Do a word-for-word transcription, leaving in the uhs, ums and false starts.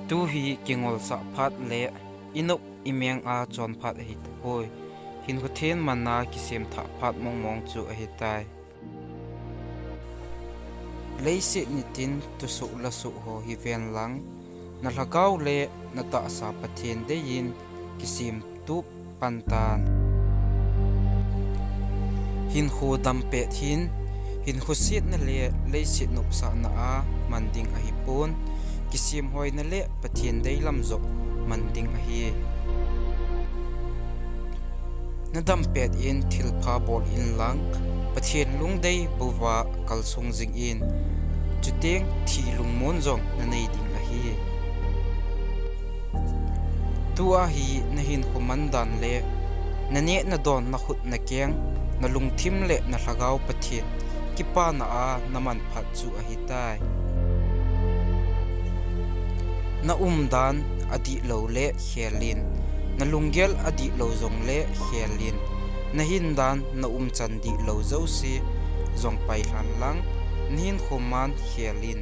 Tu hi kingolsah phat le inop imeng a chon phat ahi tapoi. Hinkho thenman a kisem thah phat mongmong chu ahitai. Leiset nitin thusoh lasoh ho hi ven lang, na lhagao le na tahsa Pathen deiyin kisem tup pan tan. Hinkho dam pet hin, hinkho setna le leiset nopsahna a man ding ahipon, kisem hoina le Pathen deilam joh man ding ahi. Na dam pet in thilpha bol inlang, Pathen lungdei bouva kalsong jingin, chuteng thi lungmon jong na nei ding ahi. Tua hi na hinkho man dan le na neh na don, na khut na keng, na lungthim le na lhagao Pathen kipana a na man phat chu ahitai. Na umdan adihlou le khelin, na lunggel adihlou jongle khelin, na hindan na umchan dihlou jouse jong pailhan lang, na hinkho man khelin.